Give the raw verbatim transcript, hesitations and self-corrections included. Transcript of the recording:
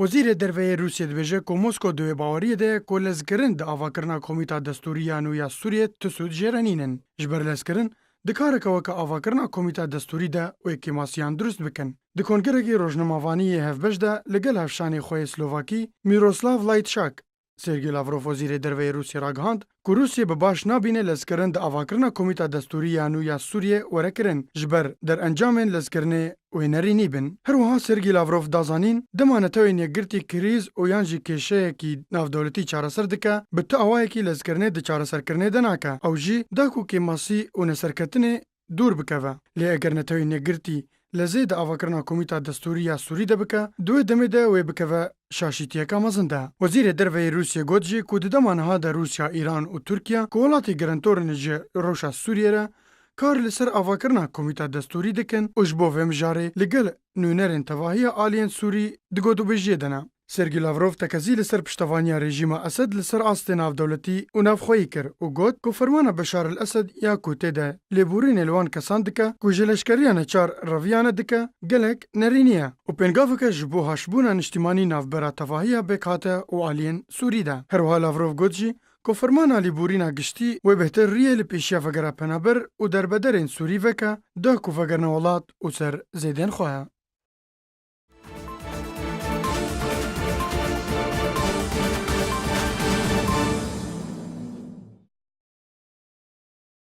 Wezîrê Derve yê Rûsiyê dibêje ku Mosko di wê baweriyê de ye ku lezkirin di avakirina Komîta Destûrî ya nû ya Sûriyê ti sûd jê re nînin. Ji ber lezkirin, dikareke weke avakirina Komîta Destûrî de wê kêmasiyan dirust bikin. Di kongerekî rojnamevanî yê hevbeş de li gel hevşanê xwe yê Slovakî, Miroslav Lajčák, Sergî Lavrov, wezîrê derve yê Rûsiyê, ragihand ku Rûsiyê bi baş nabîne lezkirin di avakirina Komîta Destûrî ya nû ya Sûriyê were kirin, ji ber derencamên lezkirinê wê nerînî bin. Her wiha Sergî Lavrov da zanîn, dema Netewên Yekgirtî krîz û yan jî kêşeyekî navdewletî çareser dike, bi tu awayekî lezkirinê di çareserkirinê de nake. Ew jî da ku kêmasî û neserketinê dûr bikeve. Lê eger Netewên Yekgirtî lezê di avakirina Komîta Destûrî ya Sûrî de bike, di wê demê de wê bikeve şaşîtiyeka mezin de. Wezîrê Derve yê Rûsiyê got jî ku di dema niha de Rûsya, Îran û Tirkiye, ku welatê girentor in ji rewşa Sûriyê re, kar li ser avakirina Komîta Destûrî dikin û ji bo vê mijarê li gel nûnerên tevahiya aliyên Sûrî di gotûbêjiyê de ne. Sergî Lavrov tekezî li ser piştevaniya rejîma Esed li ser astê navdewletî û navxweyî kir û got ku fermana Beşar el Esed ya ku tê de lêborînê li wan kesan dike ku ji leşkeriya neçar reviyane dike, gelek nerînî ye û pêngaveke ji bo haşbûna niştîmanî navbera tevahiya pêkhate û aliyên Sûrî de. Her wiha Lavrov got jî ku fermana lêborîna giştî wê bêhtir riyê li pêşiya vegera penaber û derbederên Sûrî veke, da ku vegerine welat û ser zêdên xwe.